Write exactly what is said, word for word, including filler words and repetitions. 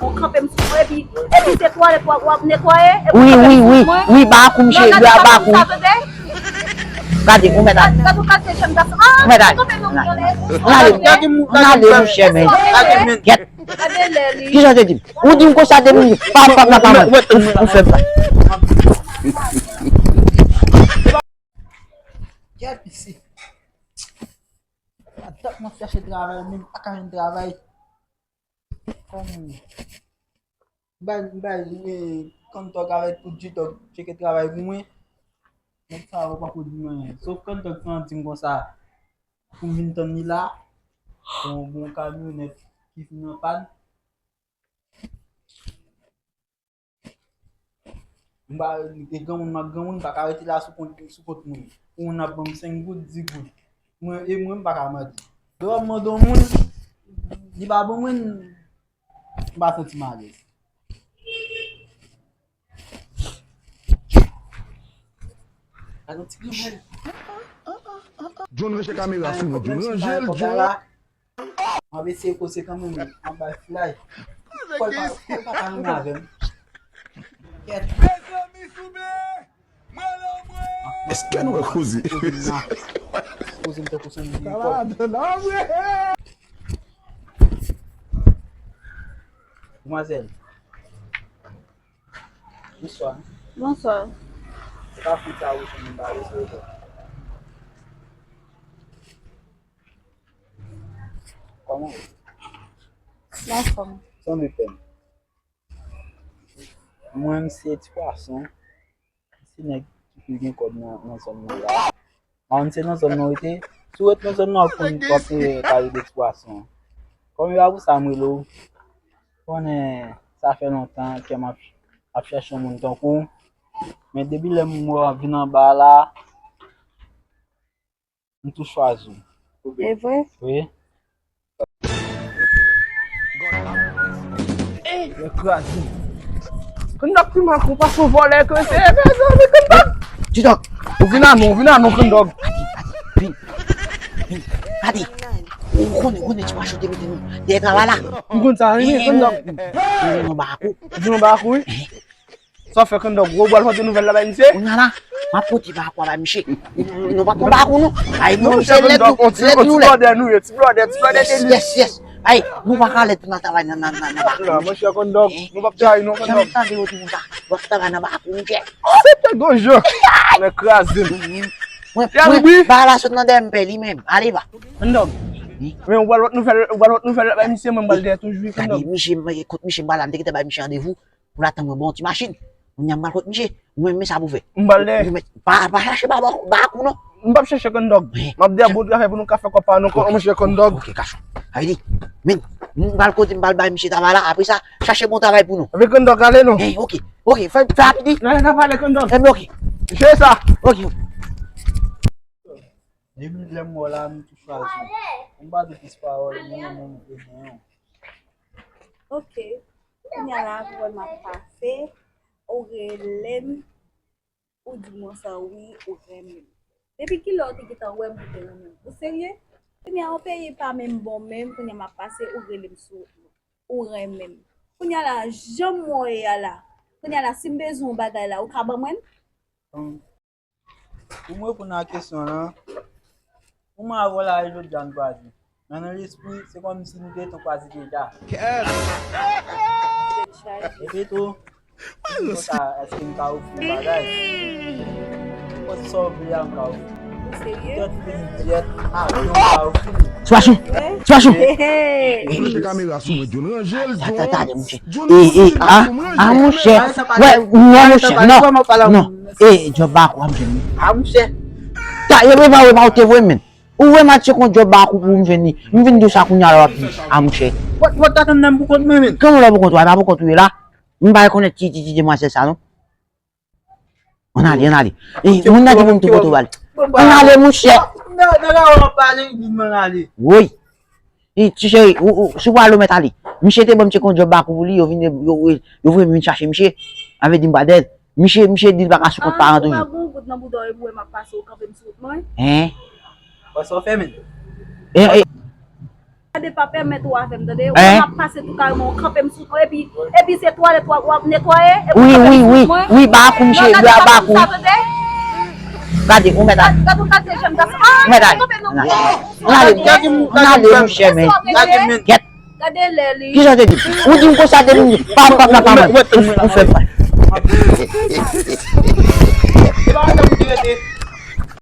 Ou kanpe m sou mwen, epi, epi se twalèt w ap, w ap netwaye, epi ou kanpe m sou mwen. Wi, wi, wi, wi, ba kou, misye, ba kou. Gade, ou mèt ale. Gade, gade, gade, jan gason. Ah, ou mèt ale. Ou kanpe m nan. Ann ale, ann ale, monchè, men. Gèt. Gade lè li. Kijan w te di m? Ou di m konsa depi pa, pa, pa, pa, mwen. Ou, ou fè m sa. Gèt isit. Atak m ap chache travay, men m pa ka jwenn travay. Kòm m bay, m bay, eh, Kandòg avèk tout G-Dog tcheke travay pou mwen. Nèg sa yo pako di m anyen. Sof Kandòg ki ann di m konsa pou m vin tann li la. Bon, bon kamyonèt ki fin an pàn. M pa, e granmoun, m ap granmoun, m pa ka rete la sou kont, sou kont moun. Pou moun ap ban m senk goud, dis goud. Mwen, e mwen, m pa ka mande. Lè w ap mande yon moun, li pa ban mwen, m pa santi m alèz. Gade yon ti granmoun. John, ranje kamera sou mwen, John. Ranje l, John. M ap eseye koze kanmenm, m ap bay fly. Fò l pa, fò l pa ta renmen avè m. Kèt. Mezanmi, souple! Mwen la, mwen! Èske nou wè koze? Koze m tankou se yon vye kòb. Demwazèl. Bonswa. Bonswa. Se pa fanm sa ou konn pale, se ou. Kòman ou ye? M anfòm. Sanble pè m. Mwen, m se Ti Pwason. Se nèg ki pi gen kòb nan, nan zòn nan la. Mwen, se nan zòn nan w rete. Si w ret nan zòn nan, w ap konn, w ap, eh, pale de Ti Pwason. Kòm e pa pou sa m rele w. Konnen, sa fè lontan kè m ap, ap chèche yon moun tankou w. Men depi lè m wè w ap vin anba la, m tou chwazi w. E vre? Wi. Yo kraze m. Kandòg pi mal kou pa son vòlè ke se, mezanmi, Kandòg. Ti Dòg, ou vin a nou, ou vin a nou, Kandòg. Vin, vin, vin. Gade, ou konnen, ou konnen Ti Pwason te mete nou dèyè travay la. M konn sa, wi, Kandòg. Vin nou ba kou. Vin nou ba kou, wi. Sa w fè, Kandòg? Ou pral pote nouvèl la bay misye? Kounye a la, m ap pote bakou a bay misye. Nou pa pran bakou, non. Ay, non, misye, lèt nou, lèt nou, lè. Ti blòdè nou ye, ti blòdè, ti blòdè de li. Yes, yes, yes. Ay, nou pa ka lèt pou n al travay nan, nan, nan, nan bakou. La, monchè, Kandòg, nou p ap trayi non, Kandòg. Janm tande yo di konsa. W ap travay nan bakou, monchè. Se te gon jan. Nèg kraze m. Mwen, mwen, bagay la sot nan dèyè m pè li menm. Ale, va. Kandòg. Men ou pral pote nouvèl, ou pral pote nouvèl la bay misye, mwen m pral dèyè toujou, Kandòg. Gade, misye, kote misye m pral la, m te gentan bay misye randevou. Pou l ap tann mwen ba yon ti machin. Kounye a m pral kot misye. Ou menm, men sa pou fè. M pral dèyè. Ou menm, pa, pa chache ba, ba, bakou non. M p ap chache, Kandòg. M ap dèyè bon travay pou nou ka fè kòb pa nou, monchè, Kandòg. Ok, kachon. Sa vle di, men, m pral kote m pral bay misye travay la, apre sa, chache bon travay pou nou. Anben, Kandòg, ale non. Hey, ok, ok, fè, fè rapid, wi. N ale, n ap ale, Kandòg. Enben, ok. Jere sa. Ok. Depi lè m wè w la, m tou chwazi w. M pa di plis pawòl, mwen, mwen, mwen, mwen. Ok. Kounye a la, pou wè m ap pase, ou rele m, ou di m konsa, wi, ou renmen m. Depi kilè w te gentan wè m, ou te renmen m? Ou serye? Kounye a, yon peyi pa menm bon menm, kounye a m ap pase, ou rele m sou wout mwen. Ou renmen m. Kounye a la, jan m wè w ye a la, kounye a la, si m bezwen yon bagay la, ou ka ban mwen l? Pou m reponn a kesyon an, pou mwen avè w la, jodi a n kwaze. Men nan lespri, se kòmsi nou te tou kwaze deja. Kèt! Tèt chaje. Epi tou, si m konsa, èske m ka ofri w bagay? Nenpòt sa w vle a, m ka ofri w. Ou serye? Kèt, vin dyèt, avyon, m ka ofri w. Ti Pwason! Ti Pwason! Hey, hey. Mete kamera sou mwen, John. Ranje l, John. Tande, monchè. E, e, a, a, monchè. Wè, non, monchè, non, non. E, djòb bakou, a, monchè. A, monchè. Ta, yo prepare pa ou te voye, men. Ou wè m al tcheke yon djòb bakou pou m jwenn li. M vin di w sa kounye a la w ap di, a, monchè. Wè, wè, t atann nan pou kont mwen, men. Kòman w la pou kont ou? A, e pa pou kont ou ye la. M pa rekonèt ti, ti, ti demwazèl sa, non. Ann ale, ann ale. E, moun nan di pou m tou pote w ale. Ann ale, monchè. Nan, nan, nan, w ap pale, di m ann ale. Woy. E, ti cheri, ou, ou, si w pral ou mèt ale. Misye te ban m tcheke yon djòb bakou pou li, yo vin, yo, yo, yo voye m vin chache misye. Sa vle di m pral dèyè l. Misye, misye di l pa ka sou kont paran toujou. Ah, ou pa gon goud nan bouda w epi w wè m ap pase, ou kanpe m sou wout mwen? Hein? Wè sa w fè, men. E, e. Gade, pa pèmèt ou avè m, tande. Ou wè m ap pase tou kareman, ou kanpe m sou non, epi, epi se twalèt w ap, w ap netwaye, epi ou kanpe m sou non. Wi, wi, wi, wi, ba kou, mesye, ba kou. Gade, ou mèt al. Gade, gade, ou gade jan m gade. Ah, ou mèt al. Ou kanpe non. Gade, gade, monchè, men. Gade lè li. Kisa w te di? Ou di m konsa, te di m, pa, pa, pa, pa, man. Ou, ou fè m mal.